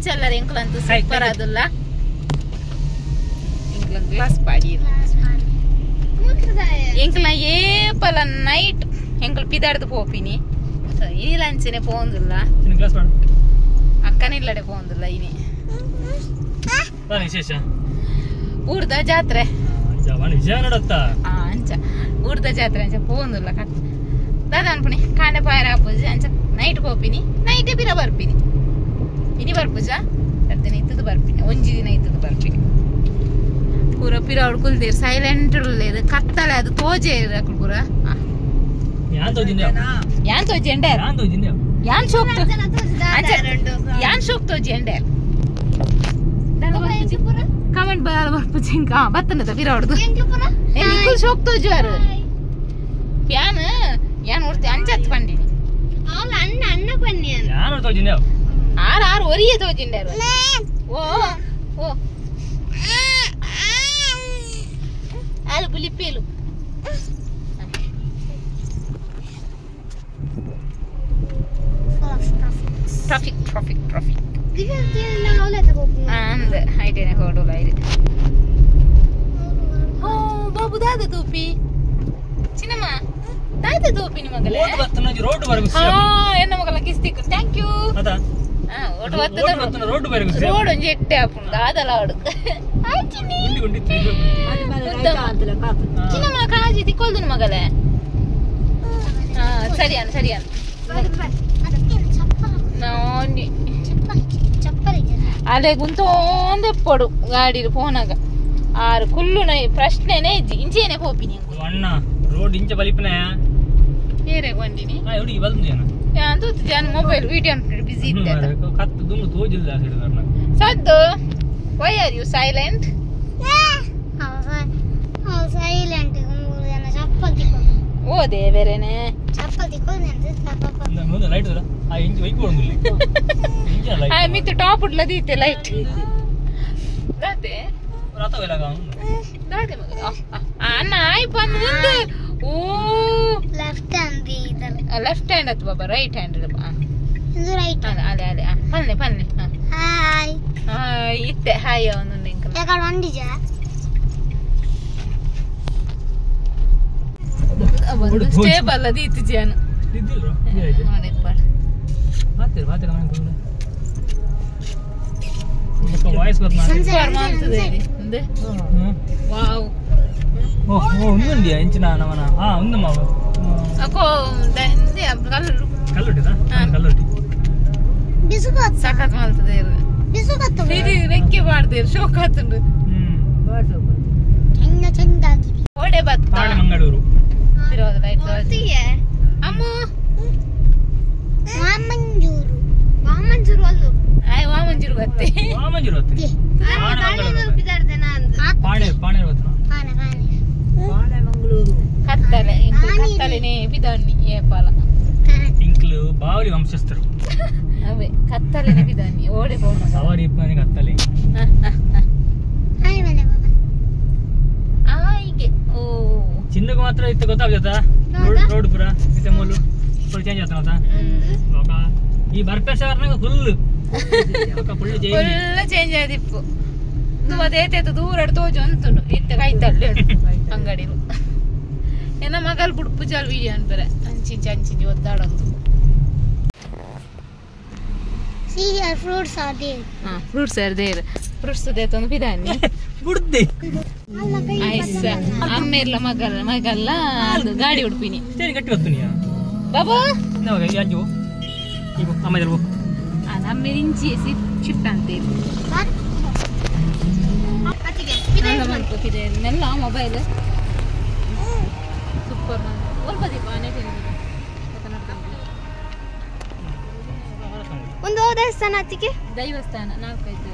ಎಂಚಲ್ಲ ಎಂಕುಲಂತ super ಆದುಲ್ಲ ಎಂಕುಲ glass ಪಾಡಿ ಎಂಕುಲ ಏಪಲ night ಎಂಕುಲು ಪಿದಾಡ್ದು ಪೋಪಿನಿ ಇನಿ ಲಂಚನೆ ಪೋಂದಿಲ್ಲ ಅಕ್ಕನಿಲ್ಲಡೆ ಪೋಂದಿಲ್ಲ ಇನಿ ಊರ್ದ ಜಾತ್ರೆ ಅಂಚ ಊರ್ದ ಜಾತ್ರೆ ಅಂಚ ಪೋಂದಿಲ್ಲ ದಾದ ಅನ್ಪುಣಿ ಕಾಂಡೆ ಪಾಯರ ಆಪುಜಿ ಅಂಚ ನೈಟ್ ಪೋಪಿನಿ ನೈಟೇ ಪಿರ ಬರ್ಪಿನಿ ಇನಿ ಬರ್ಪುಜ ದಿನ ಇತ್ತದು ಬರ್ಪಿನಿ ಒಂಜಿ ದಿನ ಇತ್ತದು ಬರ್ಪಿನಿ ಪೂರ ಪಿರ ಅವ್ರು ಕುಲ್ದೇರು ಸೈಲೆಂಟ್ ಉಳ್ಳೇದು ಕತ್ತಲೆ ಅದು ತೋಜೆ ಅಕುಲು ಪೂರ ಯಾನ್ ತೋಜೆಂಡೆ ಯಾನ್ ಶೋಕ್ ಯಾನ್ ಶೋಕ್ ತೋಜೆಂಡೆ ಕಮೆಂಟ್ ಬರ ಬರ್ಪುಜಿ ಇಂಕ ಬತ್ತನದ ಪಿರ ಅವ್ರದ್ದು ನಿಕ್ಕುಲ್ ಶೋಕ್ ತೋಜುವಾರು ಯಾನ್ ಯಾನ್ ಉರ್ತಿ ಅಂಚತ್ ಪಂಡಿನಿ ಅಣ್ಣ ಅಣ್ಣ ಪನ್ನಿ ಯಾನ್ ತೋಜಿಂದೆ ಆರ್ ಆರ್ ಒರಿಯೆ ತೋಜಿಂಡೆ ಓ ಓ ಆಲು ಬುಲಿಪೇಲು ಟ್ರಾಫಿಕ್ ಟ್ರಾಫಿಕ್ ಟ್ರಾಫಿಕ್ ಅಂದ ಐಟೇನೆ ಹೊಡೋಲ್ಲ ಐದು ಓ ಬಾಬು ದಾದ ತೋಪಿ ಚಿನ್ನಮ್ಮ ದಾದ ತೋಪಿ ನಿಮಗಲೇ ರೋಡ್ ಬರಬೇಕು ಹಾ ಎನ್ನ ಮಗಲ ಕಿಸ್ತಿಕ್ thank you ಅದ ಓಟು ಬತ್ತದ ರೋಡ್ ಬರಬೇಕು ರೋಡ್ ಒಂಜಿ ಎಟ್ಟೆ ಆಪುಂಡು ದಾದಲ ಆಡು ಆಯ್ಚಿನಿ ಗುಂಡಿ ಚಿನ್ನಮ್ಮ ಕಾಜಿ ತಿಕ್ಕೊಲ್ದು ಮಗಲೇ ಹಾ ಸರಿ ಅನ್ ಸರಿ ಅನ್ ಅಲೆ ಗುಂತೊಂದು ಪೊಡು ಗಾಡಿ ಪೋನಾಗ ಆರು ಕುಲ್ಲು ಪ್ರಶ್ನೆನೇ ಇಜ್ಜಿ ಇಂಚೇನೆ ಪೋಪಿನಿ ಅಣ್ಣ ರೋಡ್ ಇಂಚ ಬಲಿಪನೆ ಏರೆ ಬಂದಿನಿ ಆ ಹುಡುಗಿ ಬಲ್ದು ಜನ ಯಾನ್ ತೂತು ಜನ ಮೊಬೈಲ್ ವಿಡಿಯೋ ಬಿಸಿ ಇದ್ದೆ ಕತ್ತು ದುಂಡು ತೋಜಿಲ್ಲ ಆ ಸೈಡ್ ಬರ್ನ ಸದ್ದು why are you silent silent ಜನ ಚಪ್ಪಲ್ ತಿಕ್ಕೊಂಡು ಓ ದೇವರೇನೆ ಚಪ್ಪಲ್ ತಿಕ್ಕೊಂಡು ಮುಂದೆ ಲೈಟ್ ಅಲ್ಲ ಆ ಇಂಚ ಬೈಕ್ ಕೊಡೊಂದಿಲ್ಲ ಇಂಚ ಲೈಟ್ ಆ ಮಿತ್ತು ಟಾಪ್ ಉಡ್ಲದೀತೆ ಲೈಟ್ ದಾತೆ ರಥವೆಲ್ಲ ದಾತೆ ಮಗ ಅಣ್ಣ ಆಯ್ ಬಂದು ಮುಂದೆ ಓ ಲೆಫ್ಟ್ ಹ್ಯಾಂಡ್ ಇದಲ್ಲ ಲೆಫ್ಟ್ ಹ್ಯಾಂಡ್ ಅತ್ ಬಾಬಾ ರೈಟ್ ಹ್ಯಾಂಡ್ ಇದು ರೈಟ್ ಅಲೆ ಅಲೆ ಪಲ್ಲೆ ಪಲ್ಲೆ ಹಾಯ್ ಹಾಯ್ ಇತ್ತೆ ಹಾಯ್ ಅವನು ನಿಂಕ ಯಾಕಡೆ ಒಂದಿಜ ಒಂದು ಸ್ಟೇಬಲ್ ಅದು ಇತ್ತು ಜನ ಇದ್ದಿಲ್ಲ ನೋಡಿ ಪಾಡ್ ಮಾತಿರ ಮಾತಿರ ಮನೆ ಕೊಡು ವಾಯ್ಸ್ ಬರ್ನ ಸೂಪರ್ ಮಾಡ್ತದೆ ಇಂದೆ ವಾವ್ ಓ ಓ ಉಂದುಂಡಿಯ ಇಂಚಿನ ನಮನ ಹಾ ಉಂದು ಮಾವ ಅಕೋ ಇಂದೆ ಕಲ್ಲು ಕಲ್ಲುಟ್ಟಿದ ಕಲ್ಲುಟ್ಟಿ ಬಿಸುಗತ್ ಸಖತ್ ಮಾಡ್ತದೆ ಇದು ಬಿಸುಗತ್ ಇದು ರೆಕ್ಕೆ ಮಾಡ್ದೆ ಶೋಕ್ ಆತುಂಡು ಚಂದ ಚಂದ ಆಗಿದೆ ಓಡೆ ಬತ್ತ ಪಾಣೆ ಮಂಗಳೂರು ಇರೋದು ಲೈಟ್ ಅಮ್ಮ ವಾಮಂಜೂರು ವಾಮಂಜೂರು ಅಲ್ಲೋ ಆಯ್ ವಾಮಂಜೂರು ಬತ್ತೆ ವಾಮಂಜೂರು ಬತ್ತೆ ಪಾಣೆ ಪಾಣೆ ಬತ್ತ ಪಾಣೆ ಪಾಣೆ ಪಾಣೆ ಮಂಗಳೂರು ಕತ್ತಲೆ ಕತ್ತಲೆನೇ ಬಿದಣ್ಣಿ ಏಪಾಲ ಇಂಕ್ಲು ಬಾವಲಿ ವಂಶಸ್ಥರು ಅವೇ ಕತ್ತಲೆನೇ ಬಿದಣ್ಣಿ ಓಡೆ ಹೋಗೋಣ ಸವಾರಿ ಇಪ್ಪನೇ ಕತ್ತಲೆ ಹಾಯ್ ಮನೆ ಬಾಬಾ ಆಯ್ಗೆ ಓ ಚಿನ್ನಕ್ಕೆ ಮಾತ್ರ ಇತ್ತು ಗೊತ್ತಾಗ್ತದ ರೋಡ್ ರೋಡ್ ಪೂರ ಇತ್ತೆ ಮೂಲು ಫುಲ್ ಚೇಂಜ್ ಆಗ್ತಾನದ ಲೋಕ ಈ ಬರ್ಪೇಶ ಫುಲ್ ಫುಲ್ ಚೇಂಜ್ ಆದಿಪ್ಪು ಅದೇತೆ ದೂರ ತೋಜು ಅಂತುಂಡು ಇತ್ತೆ ಕೈತಲ್ಲಿ ಅಂಗಡಿಲು ಏನ ಮಗಲ್ ಬುಡ್ಪು ಜಾಲ್ ವೀಡಿಯೋ ಅನ್ಪರೆ ಅಂಚಿಂಚಿ ಅಂಚಿಂಚಿ ಒದ್ದಾಡೋದು See here, fruits are there. ಹಾ ಫ್ರೂಟ್ಸ್ are there fruits ದೇತೊಂದು ಬಿದಾನಿ ಬುಡ್ದಿ ಐಸ ಅಮ್ಮೇರ್ಲ ಮಗಲ್ಲ ಮಗಲ್ಲ ಅದು ಗಾಡಿ ಉಡ್ಪಿನಿ ಸ್ಟೇರಿಂಗ್ ಗಟ್ಟಿ ಹೊತ್ತು ನೀ ಬಾಬಾ ನವಾಗ ಅಂಜು ಇವು ಅಮ್ಮ ಇರ್ಬೋ ನಮ್ಮ ಇಂಚಿ ಶಿಫ್ಟ್ ಅಂತ ಮೆಲ್ಲ ಮೊಬೈಲ್ ಸೂಪರ್ ಒಂದು ದೇವಸ್ಥಾನ ಅತ್ತಿಗೆ ದೈವಸ್ಥಾನ ನಾಲ್ಕೈದು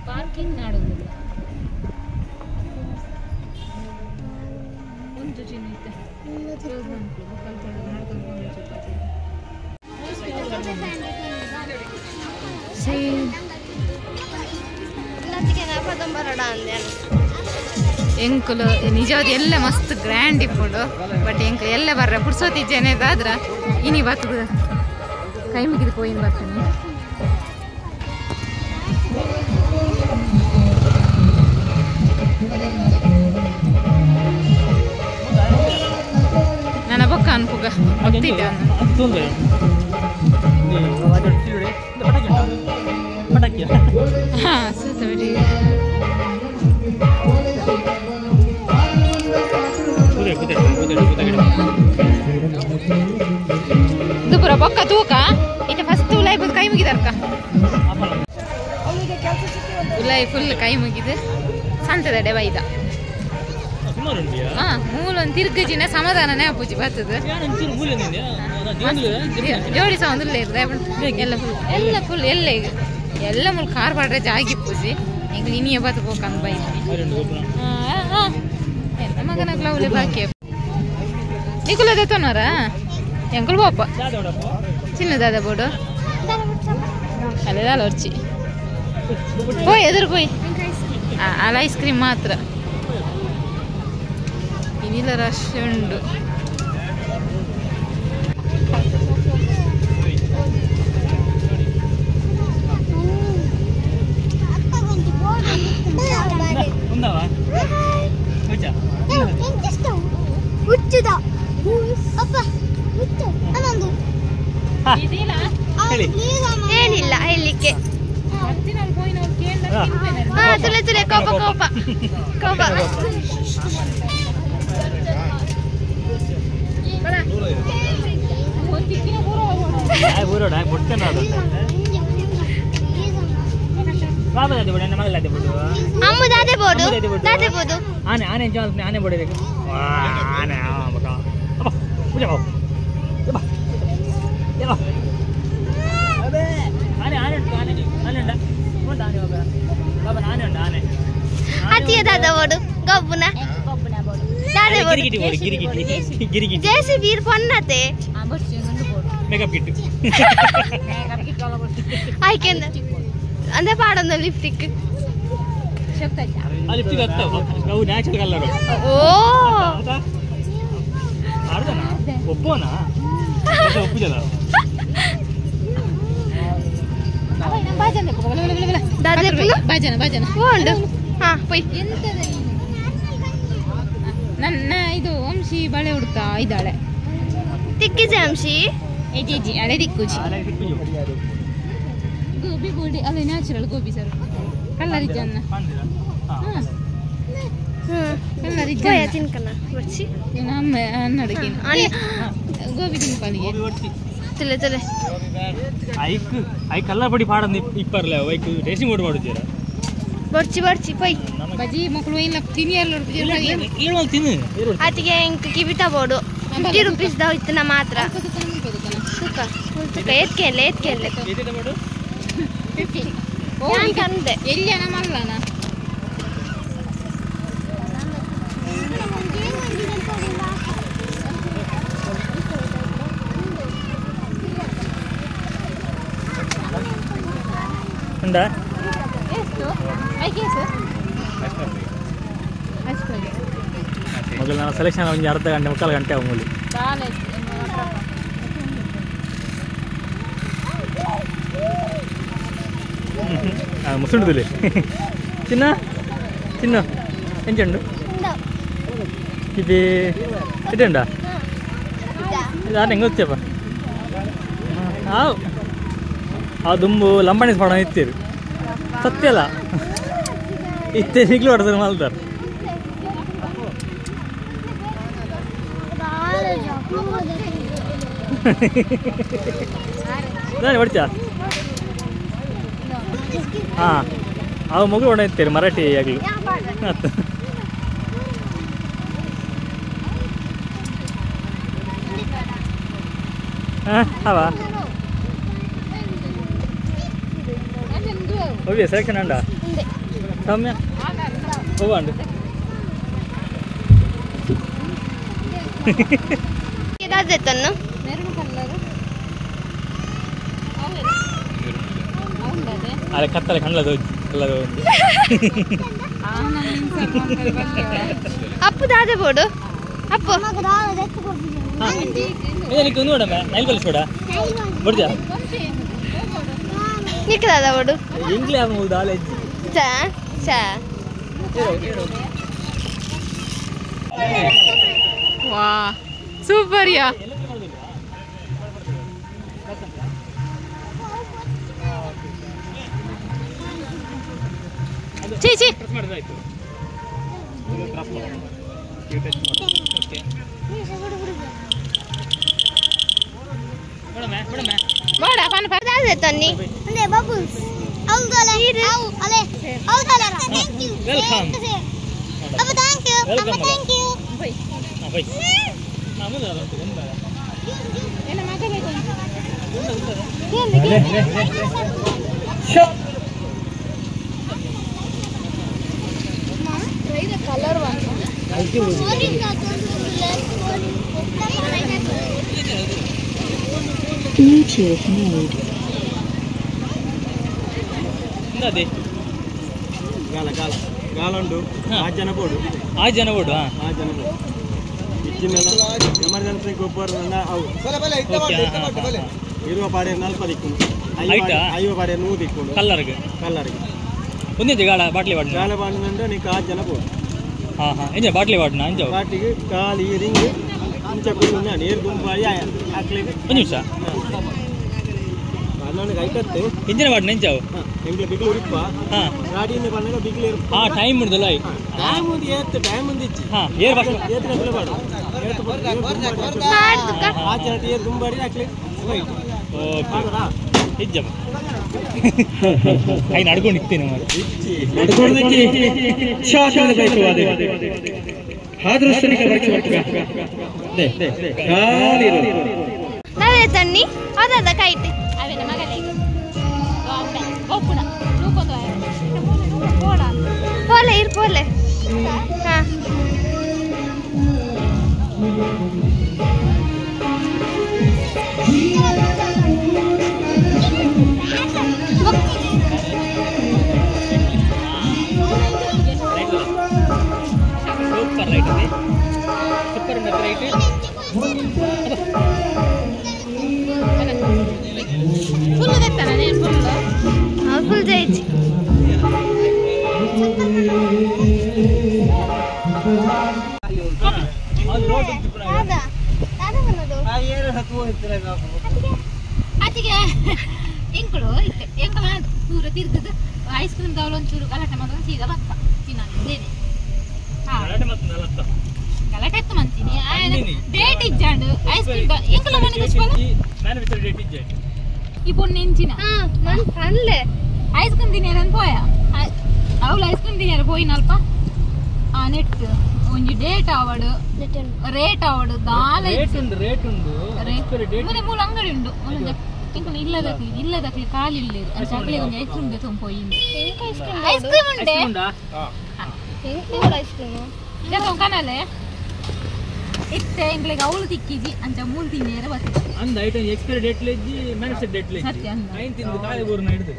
ಪಾರ್ಕಿಂಗ್ ನಾಡೊಂದಿಲ್ಲ ಒಂದು ಚಿನ್ನ ಎಂಕುಲು ನಿಜವಾದ ಎಲ್ಲ ಮಸ್ತ್ ಗ್ರ್ಯಾಂಡ್ ಇಪ್ಪುಂಡು ಬಟ್ ಎಂಕುಲು ಎಲ್ಲ ಬರ್ರ ಪುರ್ಸೋತಿ ಜನ ಇನಿ ಬರ್ತದ ಕೈ ಮುಗಿದು ಪೋಯಿನ ಬರ್ತೀನಿ ನನ್ನ ಬೊಕ್ಕ ಅನ್ಪುಗ ಗೊತ್ತಿದ್ದೆ ಹಾಂ ಸುತ್ತ ಬಿಡಿ ಇದು ಪೂರ ಬೊಕ್ಕ ತೂಕ ಇತ್ತೆ ಫಸ್ಟ್ ಉಲಾಯಿ ಬಂದು ಕೈ ಮುಗಿದರ್ಕ ಉಲಾಯಿ ಫುಲ್ ಕೈ ಮುಗಿದು ಸಂತದಡೆ ಬೈದ ಹಾ ಮೂಲೊಂದು ತಿರ್ಗಜಿನ ಸಮಾಧಾನನೇ ಅಪ್ಪುಜಿ ಬರ್ತದೆ ಜೋಡಿ ಸೌಂಡ್ ಎಲ್ಲ ಫುಲ್ ಎಲ್ಲ ಫುಲ್ ಎಲ್ಲ ಈಗ ಎಲ್ಲ ಮುಲ್ ಕಾರ್ ಪಾಡ್ರೆ ಜಾಗಿ ಪೂಜಿ ಈಗ ಇನಿಯ ಬತ್ತು ಬೋಕಂದ್ ಬೈದ ಎಲ್ಲ ಮಗನ ಗ್ಲೌಲೆ ಬಾಕಿ ನಿಕುಲದೆ ತೊನ್ನರ ಎಂಕುಲು ಬೋಪ ಚಿನ್ನದಾದ ಬೋಡು ಅಲ್ಲೇ ಒರ್ಚಿ ಪೋಯ್ ಎದುರು ಪೋಯ್ ಅಲ್ಲ ಐಸ್ ಕ್ರೀಮ್ ಮಾತ್ರ ಇನ್ನಿಲ್ಲ ರಶ್ ಉಂಡು ಏನಿಲ್ಲ ಹೇಳಲಿಕ್ಕೆ. ತುಲೆ ತುಲೆ ಕೋಪ ಕೋಪ ಕೋಪ. ಅಮ್ಮ ದಾದೆ ಬೋಡು ದಾದೆ ಬೋದು ಆನೆ ಆನೆ ಆನೆ ಬೋಡು ಆನೆ ಅತ್ತಿಯ ದಾದ ಬೋಡು ಗಬ್ಬುನ ದಾದೆ ಬೋಡು ಜೇಸಿ ಬೀರ್ ಪೊನ್ನತೆ ಮೇಕಪ್ ಕಿಟ್ ಆಯ್ಕೆಂದ ಅಂದ್ರೆ ಪಾಡೊಂದು ಲಿಪ್ಸ್ಟಿಕ್ ಆ ಲಿಪ್ಸ್ಟಿಕ್ ಹತ್ತವು ಅವು ನ್ಯಾಚುರಲ್ ಕಲರ್. ಓ ಆಡ್ದನಾ ಒಪ್ಪೋನಾ ಒಪ್ಪುಜಲ್ಲ ಬಾಜನ ಬಾಜನ ಉಂಡು. ಹಾ ಪೊಯ್ ನನ್ನ ಇದು ವಂಶಿ ಬಳೆ ಹುಡುಕ್ತಾ ಇದ್ದಾಳೆ. ತಿಕ್ಕಿಜೆ ವಂಶಿ ಎಜಿ ಅಳೆ ದಿಕ್ಕುಜಿ ಗೋಬಿ ಗೋಡಿ ಅಲ್ಲ ನ್ಯಾಚುರಲ್ ಗೋಬಿ ಸರ್ ಕಲ್ಲರ್ ಇಜ್ಜನ್ನ ಕಲ್ಲರ್ ಇಜ್ಜನ್ನ ತಿನ್ಕನ ಬರ್ಚಿ ನಮ್ಮ ಅನ್ನಡಿಗೆ ಗೋಬಿ ತಿನ್ಪನಿಗೆ ತುಲೆ ತುಲೆ ಐಕ್ I colour ಪಡಿ ಪಾಡಂದು ಇಪ್ಪರ್ಲೆ ಐಕ್ ಟೇಸ್ಟಿಂಗ್ ಬೋರ್ಡ್ ಮಾಡುತ್ತೀರ ಬರ್ಚಿ ಬರ್ಚಿ ಪೊಯ್ ಬಜಿ ಮಕ್ಕಳು ಇಲ್ಲ ತಿನಿಯಲ್ಲ ಏಳು ತಿನ್ನು ಅತಿಗೆ ಇಂಕ ಕಿಬಿತ ಬೋರ್ಡು 50 ರೂಪೀಸ್ ದ ಇತ್ತನ ಮಾತ್ರ ಸುಖ ಸುಖ ಏತ್ಕೆಲ್ಲ ಏತ್ಕೆಲ್ಲ ಯಾನ್ ಕಂದೆ ಎಲ್ಲಿಯನ ಮಲ್ಲನ ಉಂಡಾ ಎಷ್ಟು ಐಕೇಸು ಅಷ್ಟೇ ಮೊದಲು ನಾನು ಸೆಲೆಕ್ಷನ್ ಒಂದು ಅರ್ಧ ಗಂಟೆ ಮುಕ್ಕಾಲು ಗಂಟೆ ಮೂಲಿ ಮುಸುಂಡುದಿಲ್ಲ ಚಿನ್ನ ಚಿನ್ನ ಎಂಚುಂಡು ಇದು ಇದುಂಡಾ ಇದು ಆನೆ ಹೆಂಗೆ ಗೊತ್ತಪ್ಪ ಹಾವು ಆ ದುಂಬು ಲಂಬಾಣಿ ಪಾಡ ಇತ್ತೀರು ಸತ್ಯ ಅಲ್ಲ ಇತ್ತೆ ಈಗಲೂ ಹೊಡೆದ್ರೆ ಮಲ್ತಾರೆ ನಾನು ಹೊಡಿತಾ ಹಾಂ ಅವು ಮಗು ಹೊಡೆಯುತ್ತೀರಿ ಮರಾಠಿ ಆಗಲಿ ಹಾಂ ಅವಾ ಹೋಗಿ ಸೆಲೆಕ್ಷನ್ ಉಂಡಾ ಸೌಮ್ಯ ಹೋಗುಂಡು ಮೆರೂನ್ ಕಲರ್ ಅರೆ ಕತ್ತಲೆ ಕಣ್ಣದ ಎಲ್ಲದ ಅಪ್ಪು ದಾದೆ ಬೋಡು ಅಪ್ಪು ಏನಕ್ಕೆ ಒಂದು ನೋಡಮ್ಮ ನೈಲ್ ಕಲಿಸ್ಬೇಡ ಬರ್ಜಾ ನಿಕ್ಕದಾದ ಬೋಡು ಇಂಗ್ಲೇ ಆಗ ದಾಲೆ ಚಾ ಚಾ ವಾ ಸೂಪರ್ ಯಾ ಚೀ ಚೀ ಪ್ರೆಸ್ ಮಾಡಿದ್ರೆ ಆಯ್ತು ಓಕೆ ಮೇಡಮ್ ಮೇಡಮ್ ಬೇಡ ಪನ್ ಪನ್ ದಾದೆ ತನ್ನಿ ಅಂದೆ ಬಬಲ್ಸ್ ಹೌದಲ್ಲ ಅಲೆ ಹೌದಲ್ಲ thank you welcome ಅಪ್ಪ thank you ಅಮ್ಮ thank you by ಹಾ ಬೈ ನಮ್ಮದು ಅಲ್ಲ ಒಂದು ಎನ್ನ ಮಗನೇ ಕಲರ್ Bluetooth mode. ಅದೇ ಗಾಲ ಗಾಲ ಗಾಲ ಉಂಟು ಆ ಜನ ಬೋಡು ಆ ಜನ ಬೋಡು ಆ ಜನ ಬೋಡು ಇಚ್ಚಿನೆಲ್ಲ ಎಮರ್ಜೆನ್ಸಿ ಗೊಬ್ಬರ ಅವು ಇರುವ ಪಾಡೆ ನಲ್ಪ ದಿಕ್ಕು ಐವ ಪಾಡೆ ನೂ ದಿಕ್ಕು ಕಲ್ಲರ್ಗೆ ಕಲ್ಲರ್ಗೆ ಒಂದೇ ಗಾಳ ಬಾಟ್ಲಿ ಬಾಟ್ಲಿ ಗಾಲ ಬಾಂಡು ನೀಕು ಆ ಜನ ಬೋಡು ಹಾ ಹಾ ಎಂಜ ಬಾಟ್ಲಿ ಬಾಟ್ನ ಅಂಜ ಬಾಟ್ಲಿಗೆ ಕಾಲು ಈ ರಿಂಗ್ ಇಂಚ ಕುಳ್ಳು ನೀರು ಗುಂಪಾಯಿ ಹಾಕ್ಲಿಕ್ಕೆ ಒಂದು ನಿಮಿಷ ಅಣ್ಣನಿಗೆ ಐಕತ್ತು ಇಂಜಿನ ಬಾಟ್ನ ಎಂಚಾವು ಎಂಗ್ಲ ಬಿಗ್ಲು ಉರಿಪ್ಪ ಹಾ ಗಾಡಿಯಿಂದ ಬಂದಾಗ ಬಿಗ್ಲು ಇರ್ಪ ಹಾ ಟೈಮ್ ಉಂಟಲ್ಲ ಟೈಮ್ ಒಂದು ಏತ್ ಟೈಮ್ ಒಂದು ಇಚ್ಚಿ ಹಾ ಏರ್ ಫಸ್ಟ್ ಏತ್ ಗಂಟೆ ಬಾಡು ಆಚೆ ಏರ್ ಗುಂಬಾಡಿ ಹಾಕ್ಲಿಕ್ಕೆ ಓಕೆ ಇಜ್ಜಪ್ಪ ಕೈ ನಡ್ಕೊಂಡು ಇತ್ತೇನೆ ಮಾರೆ ದಾದೆ ತನ್ನಿ ಹೌದದ ಕೈಟ್ ಅವೇನ ಮಗನೇ ಒಪ್ಪುಣ ನೂಕೊಂದು ಪೋಡ ಪೋಲೆ ಇರ್ ಪೋಲೆ ಹಾ ಸೂಪರ್ ಲೈಟ್ ಇದೆ ಸೂಪರ್ ಉಂಟು ಲೈಟ್ ಫುಲ್ ತೆತ್ತಾನ ನೀನು ಫುಲ್ ಫುಲ್ ಜೈಚಿ ಅತ್ತಿಗೆ ಎಂಕುಳು ಇತ್ತೆ ಎಂಕುಳು ಪೂರ ತಿರ್ಗದು ಐಸ್ ಕ್ರೀಮ್ ದವಲ ಒಂಚೂರು ಗಲಾಟೆ ಮಾತ್ರ ಸೀದಾ ಬತ್ತ ತಿನ್ನಂದೇನೆ ಗಲಾಟೆ ಎತ್ತು ಮಂತೀನಿ ಡೇಟ್ ಇಜ್ಜಾಂಡು ಐಸ್ ಕ್ರೀಮ್ ಎಂಕುಲ ಮನೆ ಕುಚ್ಪಲ ಈ ಪೊಣ್ಣು ಎಂಚಿನ ಅಲ್ಲೇ ಐಸ್ ಕ್ರೀಮ್ ತಿನ್ನಿಯರ ಪೋಯ ಅವಳು ಐಸ್ ಕ್ರೀಮ್ ತಿನ್ನಿಯರ ಪೋಯಿನಲ್ಪ ಆ ನೆಟ್ ಒಂಜಿ ಡೇಟ್ ಆವಡು ರೇಟ್ ಆವಡು ದಾಲ ರೇಟ್ ಉಂಡು ರೇಟ್ ಉಂಡು ಮೂಲೆ ಮೂಲ ಅಂಗಡಿ ಉಂಡು ಇಂಕುಲು ಇಲ್ಲದಕ್ಲಿ ಇಲ್ಲದಕ್ಲಿ ಖಾಲಿ ಇಲ್ಲ ಅಂಚ ಅಕ್ಲಿ ಒಂಜಿ ಐಸ್ ಕ್ರೀಮ್ ಬೇಕು ಪೋಯಿ ಐಸ್ ಕ್ರೀಮ್ ಉಂಡೆ ಐಸ್ ಕ್ರೀಮ್ ಜಕ ಕನಲೆ ಇತ್ತೆ ಎಂಕ್ಲೆಗ್ ಅವಳು ತಿಕ್ಕಿಜಿ ಅಂಚ ಮೂಲು ತಿನ್ನಿಯರ ಬರ್ತದೆ ಅಂದ ಐಟಮ್ ಎಕ್ಸ್ಪೈರಿ ಡೇಟ್ ಲೆಜ್ಜಿ ಮ್ಯಾನುಫ್ಯಾಕ್ಚರ್ ಡೇಟ್ ಲೆಜ್ಜಿ ಸತ್ಯ ಅಂದ. ಐನ್ ತಿಂದು ಖಾಲಿ ಬೋರ್ನ ಹಿಡಿದು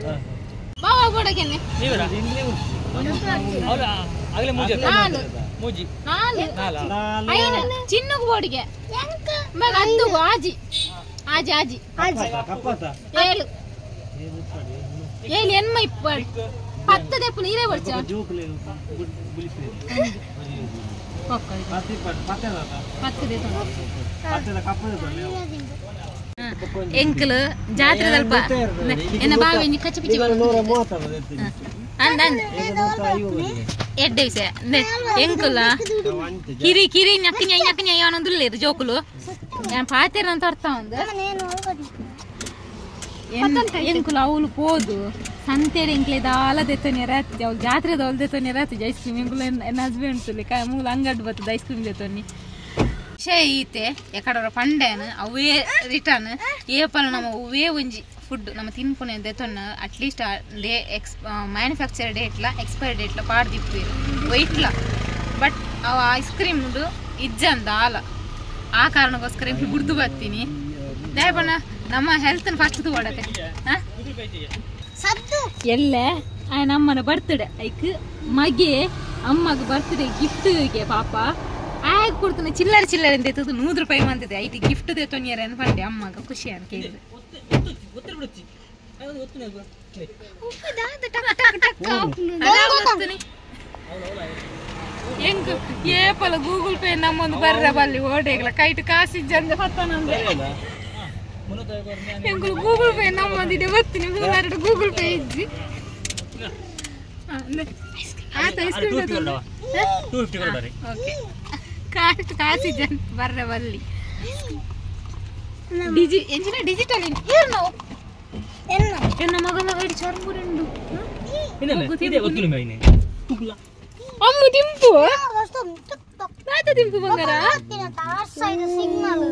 ಬಾವಾ ಬೋಡಕೆನ್ನೆ ನೀವರ ಅವರ ಆಗಲೇ ಮೂಜಿ ನಾಲು ಮೂಜಿ ನಾಲು ನಾಲ ಐನು ಚಿನ್ನಗು ಬೋಡಿಗೆ ಮಗ ಅದ್ದು ಆಜಿ ಆಜಿ ಆಜಿ ಏಳು ಏಳು ಎನ್ಮ ಇಪ್ಪಡು ಪತ್ತು ದೆಪ್ಪು ನೀರೇ ಬರ್ಚ ಎಂಕಲ್ ಜಾತ್ರೆ ಅಲ್ಪ ಎನ್ನ ಬಾವಿ ಕಚ್ಚಿ ಪಿಚ್ಚಿ ಅಂದ ಎಡ್ಡೆ ವಿಷಯ ಎಂಕುಲ ಕಿರಿ ಕಿರಿ ನಕ್ಕ ನ್ಯಾಯ ನಕ್ಕ ನ್ಯಾಯ ಅನ್ನೊಂದುಲ್ಲೇರು ಜೋಕುಲು ನಾನು ಪಾತೇರ ಅಂತ ಅರ್ಥ ಒಂದು ಎಂಕುಲು ಅವಳು ಪೋದು ಸಂತೇರು ಎಂಕ್ಲೆ ದಾಲ ದೆತ್ತೊನೆ ರಾತ್ರಿ ಅವಳು ಜಾತ್ರೆ ದೋಲ್ ದೆತ್ತೊನೆ ರಾತ್ರಿ ಐಸ್ ಕ್ರೀಮ್ ಎಂಕುಲು ಎನ್ನ ಹಸ್ಬೆಂಡ್ ತುಲೆ ಮೂಲ ಅಂಗಡಿ ಬರ್ತದೆ ಐಸ್ ಕ್ರೀಮ್ ದೆತ್ತೊನ್ನಿ ವಿಷಯ ಈತೆ ಎಕಡೋರ ಪಂಡೇನು ಅವೇ ರಿಟರ್ನ್ ಏಪಲ್ ನಮ್ಮ ಅವೇ ಒಂಜಿ ಫುಡ್ ನಮ್ಮ ತಿನ್ಪುನೆ ದೆತ್ತೊನ್ನ ಅಟ್ಲೀಸ್ಟ್ ಡೇ ಎಕ್ಸ್ ಮ್ಯಾನುಫ್ಯಾಕ್ಚರ್ ಡೇಟ್ಲ ಎಕ್ಸ್ಪೈರಿ ಡೇಟ್ಲ ಪಾಡ್ದಿಪ್ಪು ವೈಟ್ಲ ಬಟ್ ಅವ ಐಸ್ ಕ್ರೀಮ್ ಇಜ್ಜಂದ ಆಲ ಆ ಕಾರಣಕ್ಕೋಸ್ಕರ ಬುಡ್ದು ಬರ್ತೀನಿ ದಯಪಣ್ಣ ನಮ್ಮ ಹೆಲ್ತ್ ಫಸ್ಟ್ ತಗೊಳತ್ತೆ. ಹಾಂ. ಎಲ್ಲ ಆಯನ ಅಮ್ಮನ ಬರ್ತ್ಡೇ ಐಕ್ ಮಗೆ ಅಮ್ಮಗ ಬರ್ತ್ಡೇ ಗಿಫ್ಟ್ ಗೆ ಪಾಪ ಆಗ ಕೊಡ್ತಾನೆ ಚಿಲ್ಲರೆ ಚಿಲ್ಲರೆ ಅಂತ ಎತ್ತದು 100 ರೂಪಾಯಿ ಬಂದಿದೆ ಐತಿ ಗಿಫ್ಟ್ they ತೊನಿಯರೆ ಅಂತ ಪಂಡೆ ಅಮ್ಮಗ ಖುಷಿ ಅಂತ ಕೇಳಿದೆ. ಹೆಂಗ್ ಏಪಲ ಗೂಗಲ್ ಪೇ ನಮ್ಮೊಂದು ಬರ್ರೆ ಬಲ್ಲಿ ಓಡೇಗ್ಲ ಕೈಟ್ ಕಾಸಿಜ್ಜಂದೆ ಪತ್ತನಂದೆ ಎಂಕುಲು ಗೂಗಲ್ ಪೇ ನಮ್ಮೊಂದು ಬರ್ತೀನಿ ಗೂಗಲ್ ಪೇ ಇಜ್ಜಿ ಆತ ಐಸ್ ಕ್ರೀಮ್ 250 ಓಕೆ ಕಾಸು ಕಾಸಿಜ್ಜನ್ ಬರ್ರೆ ಬಲ್ಲಿ ಎಂಜಿನ ಡಿಜಿಟಲ್ ಏನು ನಾವು ಎನ್ನ ಮಗನ ಗಡಿ ಚರ್ಮುರುಂಡು ಅಮ್ಮ ತಿಂಪು ತಾತ ತಿಂಪು ಬಂಗಾರ ಸಿಗ್ನಲ್.